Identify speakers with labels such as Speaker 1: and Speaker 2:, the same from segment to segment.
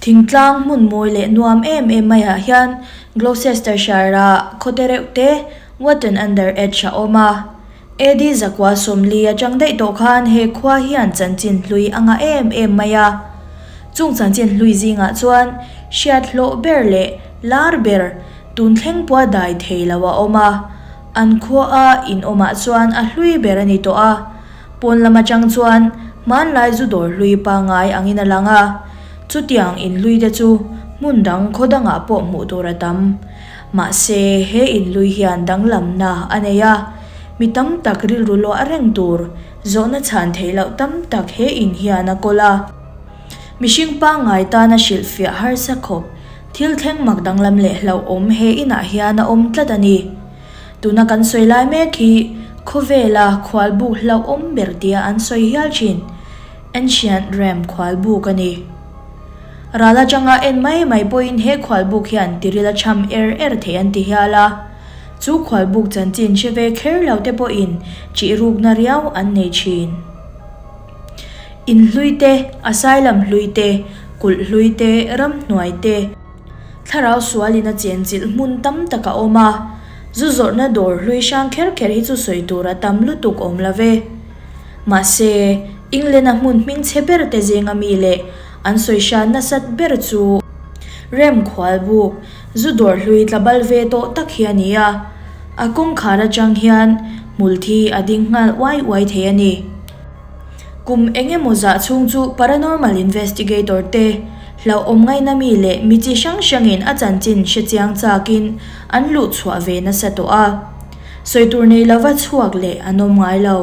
Speaker 1: Thingtlang hmun mawi leh nuam em em maiah hian Gloucestershire-a khaw te reuh te Wotton Under Edge a awm a. AD 940 atang daih tawh khan he khua hian chanchin hlui a ngah em em mai a. Chung chanchin hlui zingah chuan hriat hlawh ber leh lar ber tun thleng pawha dai thei lo a awm a. An khuaa in awmah chuan a hlui ber a ni tawh a. Pawn lam atang chuan hmanlai zu dawr hlui pangngai angin a lang a, chutiang inhlui te chu hmun dang khaw dangah pawh hmuh tur a tam. Mahse, he inhlui hian danglamna a nei a, mi tam tak rilru luah reng tur zawhna chhan theih loh tam tak he in hian a kawl a. Mihring pangngai tana hrilhfiah harsa khawp thil thleng mak danglam leh hlauhawm he inah hian a awm tlat a ni. Tuna kan sawi lai mek hi khawvela khualbuk hlauhawm ber tia an sawi hial thin, Ancient Rem khualbuk a ni. Ral atanga en mai mai pawhin he khualbuk hian tiril a cham er er thei an ti hial a, chu khualbuk chanchin hre ve kher lo te pawhin chih rukna riau an nei thin. In hlui te, asylum hlui te, kulh hlui te, ramhnuai te, Thlarau sualin a chenchilh hmun tam tak a awm a, zu zawrhna dawr hlui hrang kher kher hi chu sawi tur a tam lutuk awm lo ve. Mahse, England-a hmun hmingchhe ber te zinga mi leh an sawi hran nasat ber chu Rem Khualbuk, zu dawr hlui tla bal ve tawh tak hi a ni a, a kawngkhar atang hian hmulthi a ding nghal uai uai thei a ni. Kum eng emaw zah chhung chu paranormal investigator te, hlauhawm ngaina mi leh mi chi hrang hrangin a chanchin hre chiang chakin an luh chhuah ve nasa tawh a. Sawi tur nei lova chhuak leh an awm ngai lo.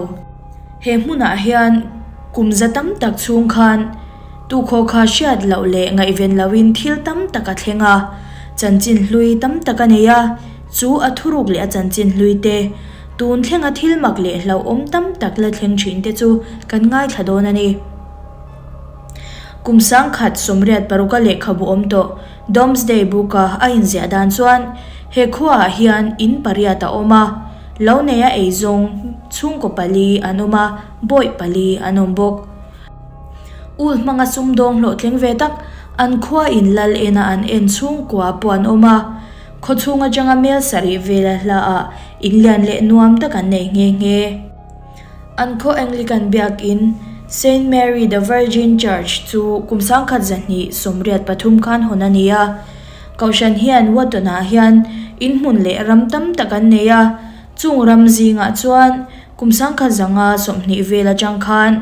Speaker 1: He hmunah hian kum za tam tak chhung khan tukhaw kha hriat loh leh ngaihven lohin thil tam tak a thleng a, chanchin hlui tam tak a nei a, chu a thuruk leh a chanchin hlui te, Tun thlenga thil mak leh hlauhawm tam tak la thleng thin te chu kan ngaithla dawn a ni. Kum sangkhat 86 a lehkhabu awm tawh Domesday Book-a a inziah dan chuan he khuaah hian in pariat a awm a, lo neia eizawng chhungkaw pali an awm a, bawih pali an awm bawk. Ul hmanga sumdawng hlawhtling ve tak an khua in lal ena an en chhungkua pawh an awm a, Khaw chhung atanga mel sarih vela hla ah in lian leh nuam tak an nei nghe nghe. An khaw Anglican biakin Saint Mary the Virgin Church chu kum 1983 khan hawn a ni a. Kohhran hian Wotton ah hian in hmun leh ram tam tak an nei a, chung ram zingah chuan kum 1920 vel atang khan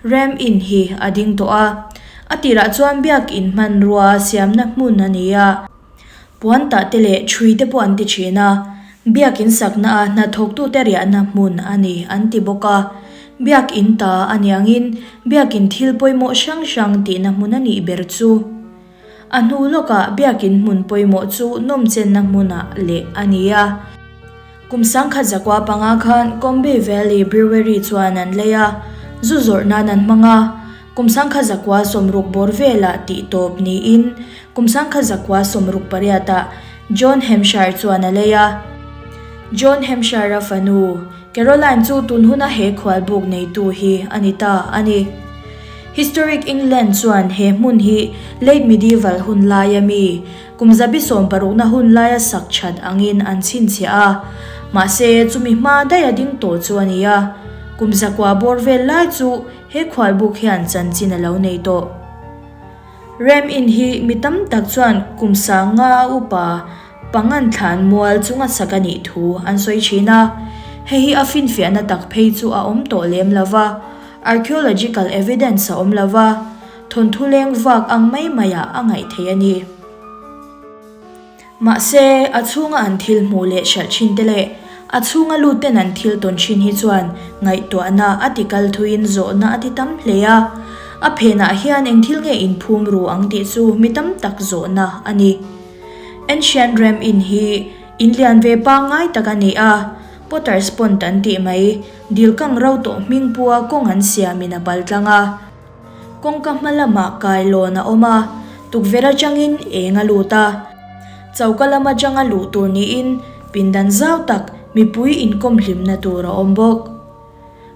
Speaker 1: Ram Inn hi a ding tawh a. A tirah chuan biakin hmanrua siamna hmun a ni a. Puan tah te leh ṭhui te pawh an ti ṭhin a, biakin sakna a hnathawktute riahna hmun a ni an ti bawk a. Biakin ta a ni angin biakin thil pawimawh hrang hrang tihna hmun a nih ber chu. A hnu lawkah biakin hmun pawimawh chu nawmchenna hmunah leh a ni a. Kum 1905 khan Combe Valley Brewery chuan an lei a, zu zawrh nan an hmang a. Kum 1960 bawr velah tih tawp niin kum 1968 ah John Hampshire chuan a lei a. John Hampshire-a fanu, Caroline chu tun huna he khualbuk neitu hi a ni ta a ni. Historic England chuan he hmun hi Late Medieval hun laia mi, kum zabi sawmparukna hun laia sak that angin an chhinchhiah a, mahse chumi hma daiha ding tawh chu a ni a. Kum zakua bawr vel lai chu He khualbuk hian chanchin a lo nei tawh. Rem in hi mi tam tak chuan kum sanga a upa pangan thlan mual chunga sak a nih thu an sawi thin a. Hei hi a finfiahna tak phei chu a awm tawh lem lo va, archaeological evidence a awm lo va, thawnthu leng vak ang mai maiah a ngaih theih a ni. Mahse, a chhunga an thil hmuh leh hralh thin te leh a chhunga lut ten an thil tawn thin hi chuan ngaihtuahna a ti kal thuiin zawhna a ti tam hle a. A phenah hian eng thil nge inphum ru ang tih chu mi tam tak zawhna a ni. Ancient Rem In hi in lian ve pangngai tak a ni a, Potter's Pond an tih mai, dil kang ro tawh hming pua kawng an siamin a pal tlang a. Kawngka hma lamah kailawn a awm a, tukverh atangin eng a lut a. Choka lam atanga luh tur niin pindan zau tak mipui inkawm hlimna tur a awm bawk.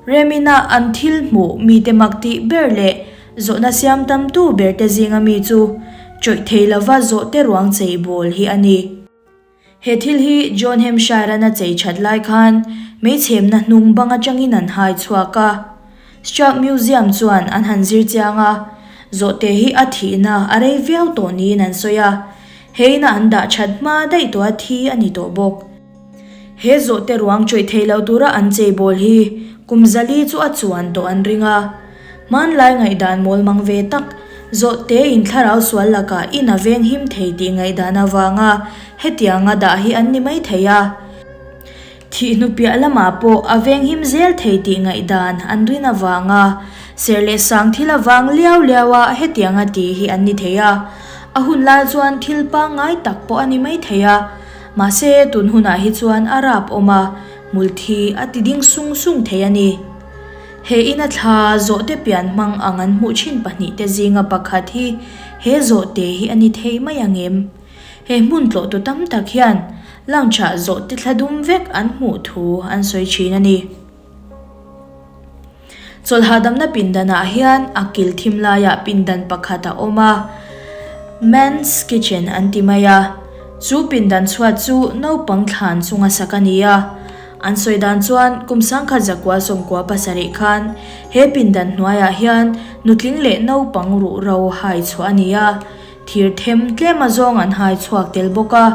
Speaker 1: Remina an thil hmuh mite mak tih ber leh zawhna siam tamtu berte zinga mi chu Chawih thei lova zawhte ruang chei bawl hi a ni. He thil hi John Hampshire-a'n a chei that lai khan meichhemna hnung bang atangin an hai chhuak a. Stroud Museum chuan an han zir chiang a, zawhte hi a thihna a rei viau tawh niin an sawi a, he ina an dah that hma daih tawha thi a ni tawh bawk. He zawhte ruang chawih thei lo tura an cheibawl hi kum zali chu a chuan tawh an ring a. Hmanlai ngaihdan mawl mang ve tak, zawhte in thlarau sual lakah in a veng him thei tih ngaihdan avanga hetianga dah hi an ni mai thei a. Thih hnu piah lamah pawh a veng him zel thei tih ngaihdan an rin avanga ser leh sang thil avang liau liaua hetianga tih hi an ni thei a. A hun lai chuan thil pangngai tak pawh a ni mai thei a. Mahse, tun hunah hi chuan a rap awm a, hmulthi a ti ding sung sung thei a ni. He ina thla zawhte pian hmang ang an hmuh thin pahnihte zinga pakhat hi he zawhte hi a ni thei mai ang em? He hmun tlawhtu tam tak hian lounge-ah zawhte thla dum vek an hmuh thu an sawi thin a ni. Chawlhahdamna pindanah hian a kil thim laiah pindan pakhat a awm a, Man's Kitchen an ti mai a. Chu pindan chhuat chu naupang thlan chunga sak a ni a. An sawi dan chuan kum sangkhat zakua sawmkua pasarih khan he pindan hnuaiah hian nutling leh naupang ruhro hai chhuah a ni a. Thir them tlem azawng an hai chhuak tel bawk a,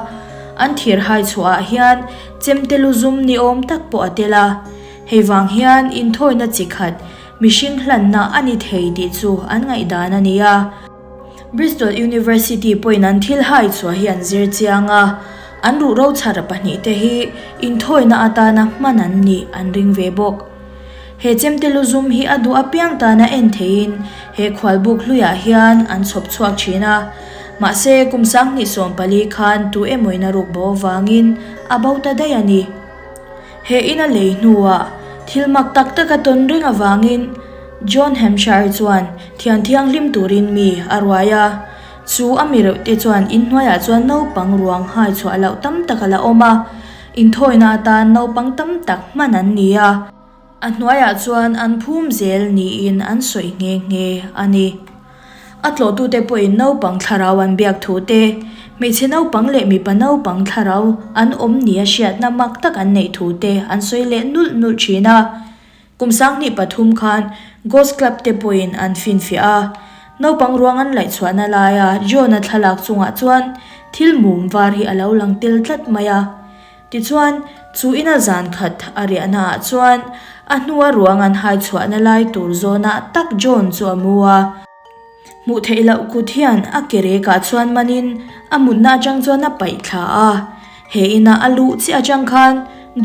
Speaker 1: an thir hai chhuahah hian chemte lu zum ni awm tak pawh a tel a. Hei vang hian inthawina chi khat mihring hlanna a ni thei tih chu an ngaihdan a ni a. Bristol University pawhin an thil hai chhuah hi an zir chiang a, an ruhro chhar pahnihte hi inthawina atana hman an nih an ring ve bawk. He chemte lu zum hi a duh apiang tana en theihin he khualbuk hluiah hian an chhawp chhuak thin a. Mahse, kum 2014 khan tu emawin a ruk bo avangin a bo ta daih a ni. He in a lei hnuah thil mak tak tak a tawn reng avangin John Hampshire chuan thian thianghlim turin mi a ruai a. Chu a mi reuhte chuan inhnuaiah chuan naupang ruang hai chhuah loh tam tak a la awm a. Inthawina atan naupang tam tak hman an ni a, a hnuaiah chuan an phum zel niin an sawi nghe nghe a ni. A tlawhtute pawhin naupang thlarau an biak thu te, hmeichhe naupang leh mipa naupang thlarau an awm nia hriatna mak tak an neih thu te an sawi leh nulh nulh thin a. Kum 2003 khan Ghost Club te pawhin an finfiah a, naupang ruang an laihchhuahna laia John-a thlalak chungah chuan thil mum var hi a lo lang tel tlat mai a. Tichuan, chu ina zan khat a riahnaah chuan a hnua ruang an haichhuahna lai tur zawnah tak John chu a mu a. Hmuh theih loh kut hian a ke rekah chuan manin a mutna atang chuan a paih thla a. He ina a luh chiah atang khan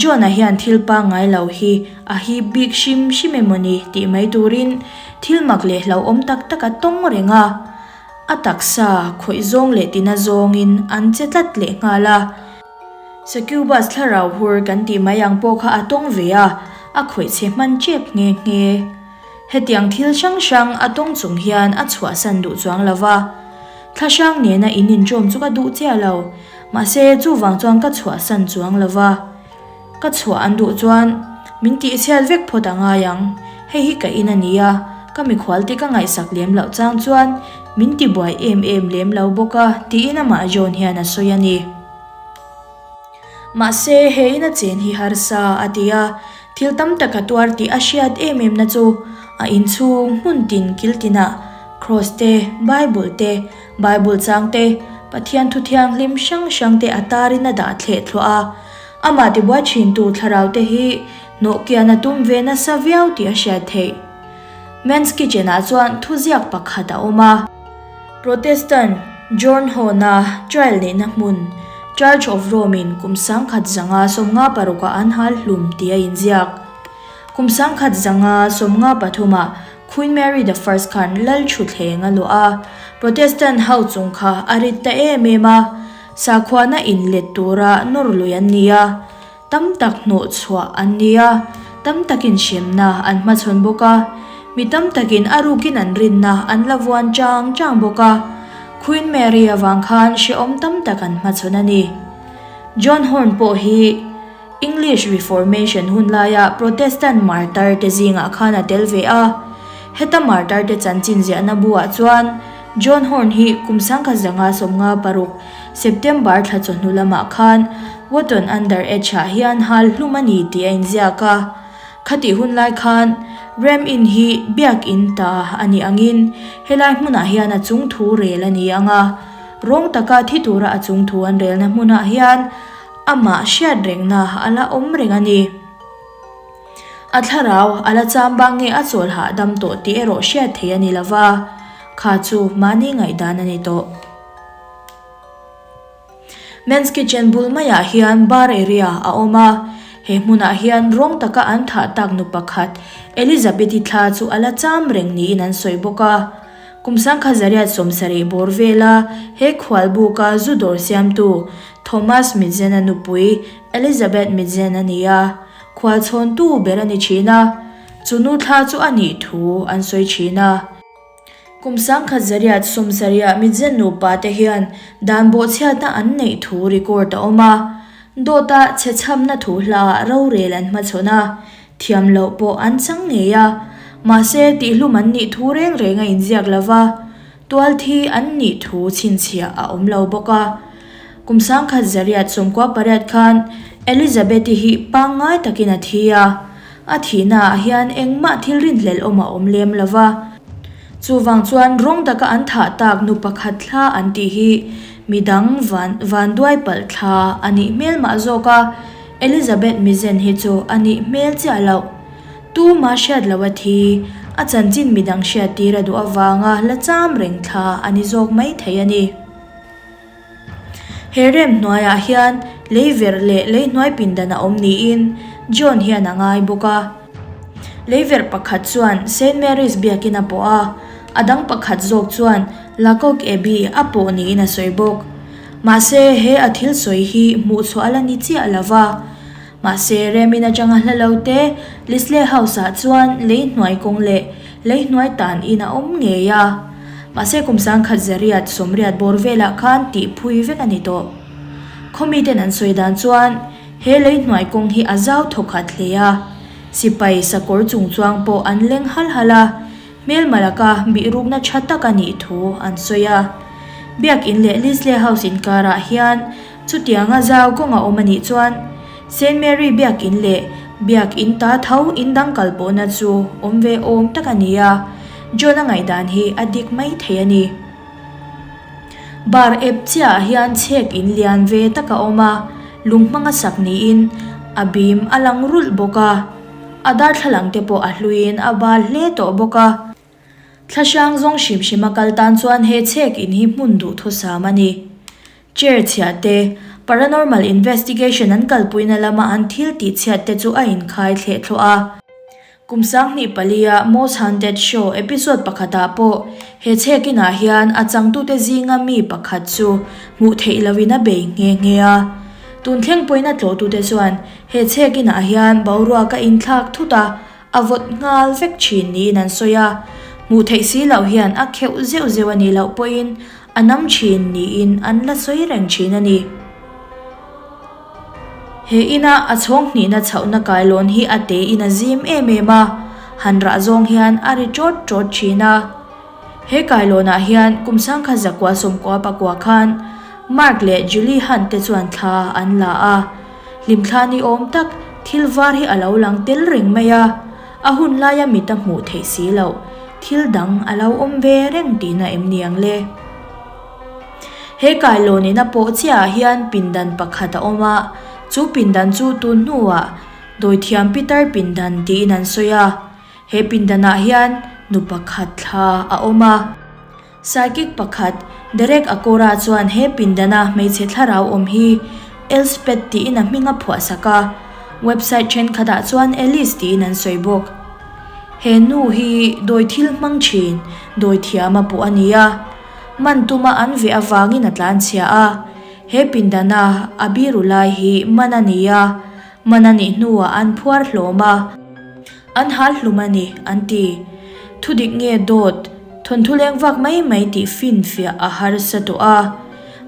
Speaker 1: John-a hian thil pangngai lo hi a hip bik hrim hrim emawni tih mai turin thil mak leh hlauhawm tak tak a tawng reng a. A taksa khawih zawng leh tina zawngin an che tlat leh nghal a. Succubus thlarau hur kan tih mai ang pawh kha a tawng ve a, a khawih chhe hman tep nghe nghe. Hetiang thil hrang hrang a tawng chung hian a chhuahsan duh chuang lo va. Thla hrang nena in inṭawm chu ka duh chiah lo, mahse chuvang chuan ka chhuahsan chuang lo va. Ka chhuah an duh chuan min tihchhiat vek phawt a ngai ang, hei hi ka in a ni a, ka mikhual te ka ngaihsak lem loh chang chuan min tibuai em em lem lo bawk a, tiin amah John hian a sawi a ni. Mahse, he ina chen hi harsa a ti a, thil tam tak a tuar tih a hriat em em na chu a inchhung hmun tin kil tinah Kraws te, Bible te, Bible chang te, Pathian thu thianghlim hrang hrang te a tarin a dah thleh thluah a. Amah tibuai thintu thlarau te hi hnawhkian a tum ve nasa viau tih a hriat theih. Men's Kitchen-ah chuan thuziak pakhat a awm a. Protestant John Hona trial neihna hmun, Church of Rome-in kum 1956-ah an hal hlum tih a inziak. Kum 1953-ah Queen Mary the First khan lal thutthleng a luah a, Protestant ho chung kha a rit ta em em a, sakhuana inlet tura nawr lui an ni a. Tam tak hnawh chhuah an ni a, tam takin hremna an hmachhawn bawk a, mi tam takin a rukin an rinna an la vuan chang chang bawk a. Queen Mary avang khan hrehawm tam tak an hmachhawn a ni. John Horne pawh hi English Reformation hun laia Protestant martar te zingah khan a tel ve a. Heta martar te chanchin ziahna buah chuan John Horne hi kum 1956 September thla chawhnu lamah khan Wotton Under Edge-ah hian hal hlum a ni tih a inziak a. Khatih hun lai khan Ram Inn hi biak in ta a nih angin helai hmunah hian a chung thu rel a ni ang a. Rawng taka thi tura a chung thu an relna hmunah hian amah hriat rengna a la awm reng a ni. A thlarau a la cham bang nge a chawl hahdam tawh tih erawh hriat theih a ni lo va, kha chu mahni ngaihdan a ni tawh. Men's Kitchen bul maiah hian bar area a awm a, he hmunah hian rawng taka an thah tak nu pakhat Elizabeth-i thla chu a la cham reng niin an sawi bawk a. Kum 1970 bawr vela he khualbuka zu dawr siamtu Thomas Midzen-a nupui Elizabeth Midzen a ni a, khualchhawntu ber a ni thin a, chu nu thla chu a nih thu an sawi thin a. Kum 1970 Midzen nupa te hian dan bawhchhiatna an neih thu record a awm a, dawta chhechhamna thu hlaah rorel an hmachhawn a, thiam loh pawh an chang ngei a, mahse tihlum an nih thu reng reng a inziak lo va, tual thi an nih thu chhinchhiah a awm lo bawk a. Kum 1998 khan Elizabeth-i hi pangngai takin a thi a, a thihnaah hian engmah thil rinhlelh awm a awm lem lo va. Chuvang chuan rawng taka an thah tak nu pakhat thla an tih hi midang van vanduai palh thla a nih hmel mah zawk a, Elizabeth Mizen hi chu a nih hmel chiah loh. Tuma hriat loh a thi, a chanchin midang hriat tir a duh avanga la cham reng thla a ni zawk mai thei a ni. He rem hnuaiah hian lei verh leh lei hnuai pindan a awm niin John hian a ngai bawk a. Lei verh pakhat chuan Saint Mary's biakin a pawh a, a dang pakhat zawk chuan Lacock Abbey a pawh niin a sawi bawk. Mahse he a thil sawi hi hmuh chhuah a la ni chiah lo va. Mahse, Remin atanga hla lo te Lisle House-ah chuan lei hnuai kawng leh lei hnuai tan in a awm ngei a. Mahse, kum 1980 bawr velah khan tih phui vek a ni tawh. Khawmiten an sawi dan chuan he lei hnuai kawng hi a zau thawkhat hle a. Sipai sakawr chungchuang pawh an leng hal hal a. Hmelma laka bihrukna tha tak a nih thu an sawi a. Biakin leh Lisle House inkarah hian chutianga zau kawng a awm a nih chuan Saint Mary biakin leh biakin ta tho in dang kal pawhna chu awm ve awm tak a ni a, John-a ngaihdan hi a dik mai thei a ni. Bar ep chiahah hian chhek in lian ve tak a awm a, lung hmanga sak niin a bim a lang rulh bawk a. A darthlalang te pawh a hluiin a bal hle tawh bawk a. Thla hrang zawng hrim hrim a kal tan chuan he chhek in hi hmun duhthusam a ni. Chair chhiah te, paranormal investigation an kalpuina lama an thil tih chhiat te chu a inkhai thleh thluah a. Kum 2004 a Most Haunted Show episode pakhatah pawh he chhek inah hian a changtute zinga mi pakhat chu hmuh theih lohin a bei nghe nghe a. Tun thleng pawhin a tlawhtute chuan He chhek inah hian boruak a inthlak thut a, a vawt nghal vek thin niin an sawi a. Hmuh theih si loh hian a kheuh zeuh zeuh a nih loh pawhin a nam thin niin an la sawi reng thin a ni. He ina a chhawng hnihna chhohna kailawn hi a te in a zim em em a, han rah zawng hian a ri tawt tawt thin a. He kailawnah hian kum 1994 khan Mark leh Julie Hunt te chuan thla an la a. Hlimthla ni awm tak thil var hi a lo lang tel reng mai a, a hun laia mit a hmuh theih si loh, thil dang a lo awm ve reng tihna em ni ang le? He kailawn ina pawh chiahah hian pindan pakhat a awm a, chu pindan chu tun hnuah Dawithiam Pitar pindan tiin an sawi a, he pindanah hian nu pakhat thla a awm a. Psychic pakhat, Derek Acorah chuan he pindana hmeichhe thlarau awm hi Elspeth tiin a hming a phuahsak a, website thenkhatah chuan Alice tiin an sawi bawk. He nu hi dawi thil hmang thin, dawi thiam a puh a ni a. Man tuma an veh avangin a tlanchhia a. He pindana a biru lai hi man a ni a, man a nih hnuah an phuar hlawm a. An hal hlum a ni, an ti. Thudik nge dawt, thawnthu leng vak mai mai tih finfiah a harsa tawh a.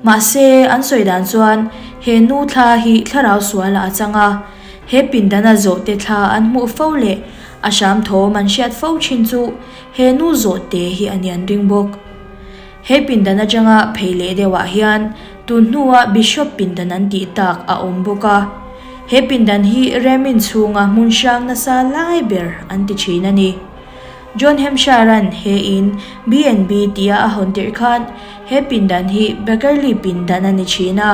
Speaker 1: Mahse, an sawi dan chuan he nu thla hi thlarau sualah a chang a, he pindana zawhte thla an hmuh fo leh a hram thawm an hriat fo thin chu he nu zawhte hi a ni an ring bawk. He pindan atanga phei leh deuhah hian tun hnua Bishop pindan an tih tak a awm bawk a. He pindan hi Remin chhunga hmun hrang nasa lai ber an ti thin a ni. John Hampshire-a'n he in B&B tia a hawn tirh khan he pindan hi Bakerley pindan a ni thin a.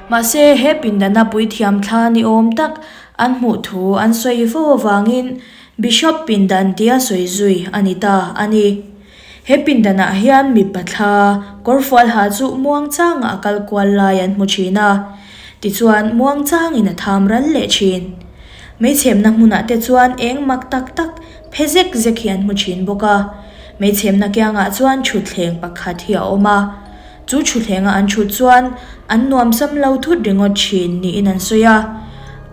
Speaker 1: Mahse, he pindana puithiam thla ni awm tak an hmuh thu an sawi fo avangin Bishop pindan tia sawi zui a ni ta a ni. He pindanah hian mipa thla kawrfual ha chu muangchanga a kal kual lai an hmu thin a, tichuan muangchangin a tham ral leh thin. Meichhemna hmunah te chuan eng mak tak tak phe zek zek hi an hmu thin bawk a. Meichhemna kiangah chuan thutthleng pakhat hi a awm a. Chu thuthlenga an thut chuan an nuamsam lo thut ringawt thin niin an sawi a.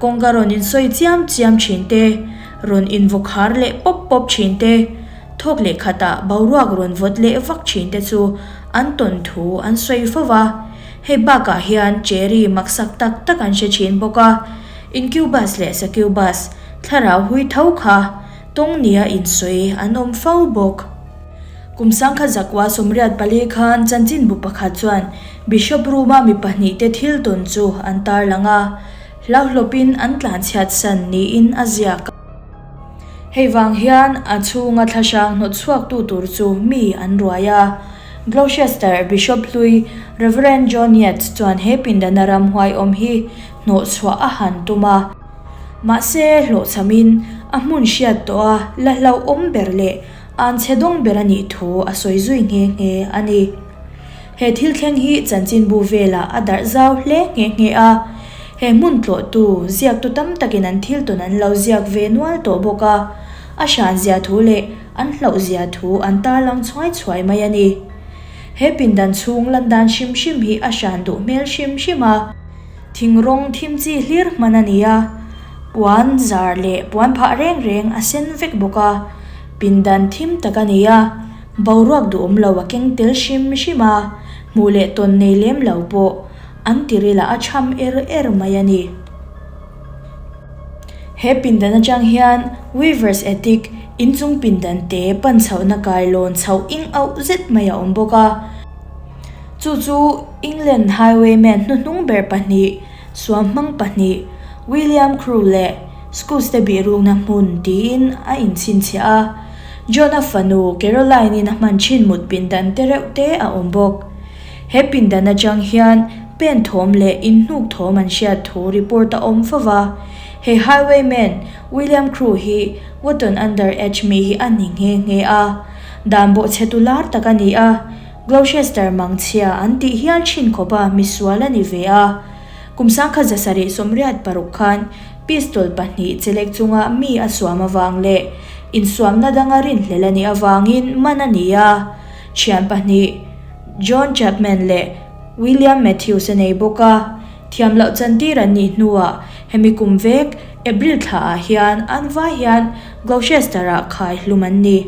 Speaker 1: Kawngka rawn insawi chiam chiam thin te, rawn invawkhar leh pawp pawp thin te, thawk leh khatah boruak rawn vawt leh vak thin te chu an tawn thu an sawi fo va. Hei bakah hian cherry maksak tak tak an hre thin bawk a, Incubus leh Succubus thlarau hui tho kha tawng nia insawi an awm fo bawk. Kum sangkhat zakua 84 khan chanchinbu pakhat chuan Bishop Room-a mi pahnihte thil tawn chu an tarlang a, hlauhlawpin an tlanchhiat san niin a ziak a. Hei vang hian a chhunga thlahrang hnawt chhuaktu tur chu mi an ruai a. Gloucester Bishop hlui Rev. John Yates chuan he pindana ramhuai awm hi hnawhchhuah a han tum a. Mahse, hlawhchhamin a hmun hriat tawh a la hlauhawm ber leh An chhe dawng ber a nih thu a sawi zui nghe nghe a ni. He thil thleng hi chanchinbu velah a darh zau hle nghe nghe a. He hmun tlawhtu, ziaktu tam takin an thil tawn an lo ziak ve nual tawh bawk a. A hran zia thu leh an hlauh zia thu an tarlang chhuai chhuai mai a ni. He pindan chhung lan dan hrim hrim hi a hran duh hmel hrim hrim a. Thing rawng thim chi hlir hman a ni a, puan zar leh puan phah reng reng a sen vek bawk a, pindan thim tak a ni a, boruak duhawm lo a keng tel hrim hrim a, hmuh leh tawn nei lem lo pawh an tiril ah a cham er er mai a ni. He pindan atang hian Weavers Attic inchung pindan te pan chhohna kailawn chhoh ing auh zet mai a awm bawk a. Chu chu England Highwayman hnuhnung ber pahnih, suamhmang pahnih, William Crewe leh Scus te bihrukna hmun tiin a inchhinchhiah a. John-a fanu Caroline-in a hman thin mut pindan te reuh te a awm bawk. He pindan atang hian pen thawm leh inhnuk thawm an hriat thu report a awm fo va. He Highwayman William Crewe hi Wotton Under Edge mi hi a ni nghe nghe a. Dan bawhchhetu lar tak a ni a. Gloucester mangchhia an tih hial thin khawp a misual a ni ve a. Kum 1786 khan pistol pahnih chelek chunga mi a suam avang leh insuamna danga rinhlel a nih avangin man a ni a. Thian pahnih John Chapman leh William Matthews a nei bawk a. Thiam loh chantir an nih hnuah hemi kum vek April thlaah hian an vai hian Gloucester-ah khai hlum an ni.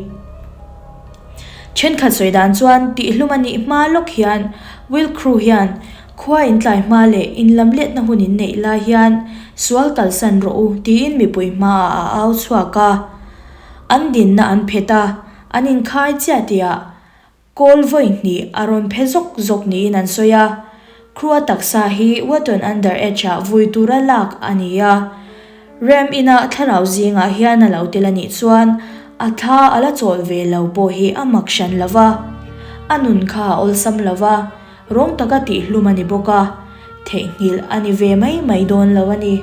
Speaker 1: Thenkhat sawi dan chuan tihhlum a nih hma lawk hian Will Crew hian khua in tlai hma leh in lam letna hun in neih lai hian sual kalsan rawh u tiin mipui hmaah a au chhuak a. An dinna an phet a, an inkhai chiah tihah kawl vawi hnih a rawn phe zawk zawk niin an sawi a. Crew-a taksa hi Wotton Under Edge-ah vui tura lak a ni a. Rem ina thlarau zingah hian a lo tel a nih chuan a thla a la chawl ve lo pawh hi a mak hran lo va. A nun kha a awlsam lo va, rawng taka tihhlum a ni bawk a, theihnghilh a ni ve mai mai dawn lo a ni.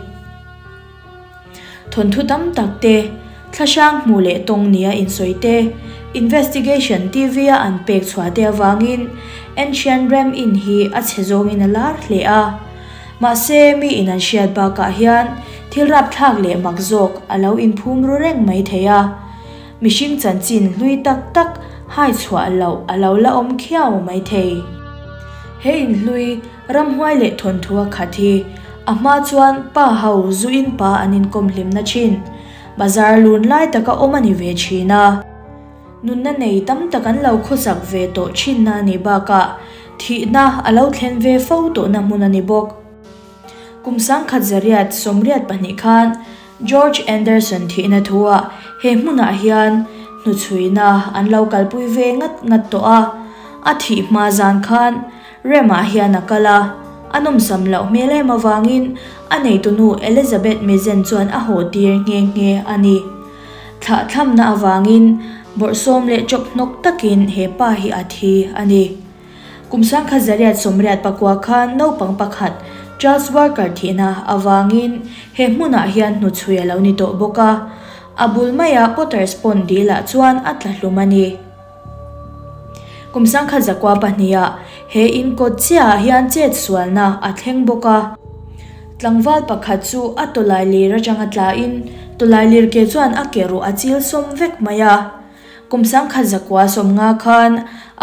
Speaker 1: Thawnthu tam tak te, thlahrang hmuh leh tawng nia insawi te, investigation TV-a an pek chhuah te avangin Ancient Rem In hi a chhe zawngin a lar hle a. Mahse, mi in an hriat bakah hian thil rapthlak leh mak zawk a lo inphum ru reng mai thei a. Mihring chanchin hlui tak tak hai chhuah loh a lo la awm khiau mai thei. He inhlui ramhuai leh thawnthu a khat hi a hma chuan pa ho zu in pa an inkawm hlimna thin bazar lun lai taka awm a ni ve thin a. Nunna nei tam tak an lo khawsak ve tawh thinna a nih bakah thihna a lo thlen ve fo tawhna hmun a ni bawk. Kum 1982 khan George Anderson thihna thuah he hmunah hian hnuchhuina an lo kalpui ve ngat ngat tawh a. A thih hma zan khan Rem-ah hian a kal a, a nawmsam loh hmel em avangin a neitunu Elizabeth Mezen chuan a haw tir nghe nghe a ni. Thlahthlâmna avangin bawrhsawm leh chawphnawk takin he pa hi a thi a ni. Kum 1984 khan naupang pakhat Charles Walker thihna avangin he hmunah hian hnuchhui a lo ni tawh bawk a, a bul maia Potter's Pond dilah chuan a tla hlum a ni. Kum 1902 ah he in kawt chiahah hian chet sualna a thleng bawk a. Tlangval pakhat chu a tawlai lir atanga tlain tawlai lir ke chuan a ke ruh a chil sawm vek mai a. Kum 1950 khan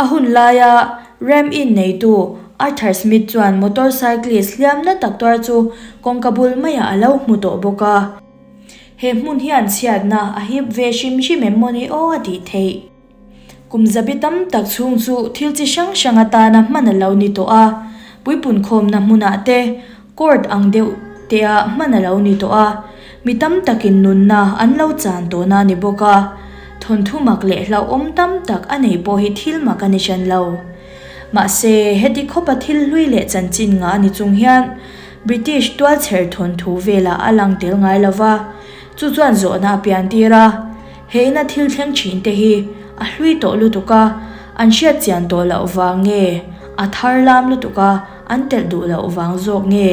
Speaker 1: a hun laia Ram Inn neitu Arthur Smith chuan motorcyclist hliam na tak tuar chu kawngka bul maiah a lo hmu tawh bawk a. He hmun hian chhiatna a hip ve hrim hrim em mawni aw a tih theih. Kum zabi tam tak chhung chu thil chi hrang hrang atana hman a lo ni tawh a, puipun khawmna hmunah te, court ang deuh te ah hman a lo ni tawh a, mi tam takin nunna an lo chan tawhna a ni bawk a, thawnthu mak leh hlauhawm tam tak a nei pawh hi thil mak a ni hran lo. Mahse, heti khawpa thil hlui leh chanchin ngah a ni chung hian British tualchher thawnthu velah a lang tel ngai lo va, chu chuan zawhna a pian tir a. He ina thil thleng thin te hi a hlui tawh lutuk a, an hriat chian tawh loh vang nge, a thar lam lutuk a, an telh duh loh vang zawk nge,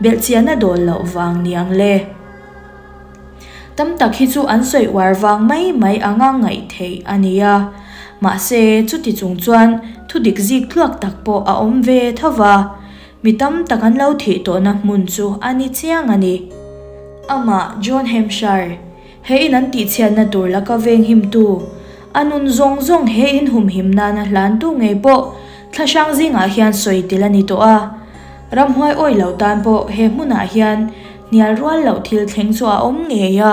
Speaker 1: belh chian a dawl loh vang niang le. Tam tak hi chu an sawi uar vang mai mai anga ngaih theih a ni a, mahse chuti chung chuan thu dik zik tluak tak pawh a awm ve tho va, Mi tam tak an lo thih tawhna hmun chu a ni chiang a ni. Amah John Hampshire, he in an tihchhiatna tur laka venghimtu, a nun zawng zawng he in humhim nana hlantu ngei pawh thlahrang zingah hian sawi tel a ni tawh a. Ramhuai awih lo tan pawh he hmunah hian hnial rual loh thil thleng chu a awm ngei a.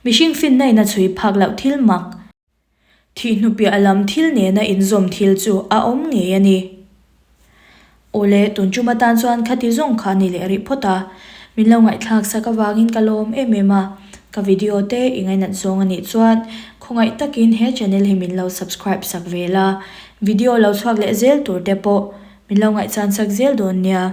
Speaker 1: Mihring finna in a chhui phak loh thil mak. Thihnu piah lam thil nena inzawm thil chu a awm ngei a ni. Awle, tun tum atan chuan khati zawng kha a ni leh rih phawt a, min lo ngaihthlak sak avangin ka lawm em em a, ka video te i ngainat zawng a nih chuan khawngaih takin he channel hi min lo subscribe sak ve la, video lo chhuak leh zel tur te pawh min lo ngaihchan sak zel dawn nia.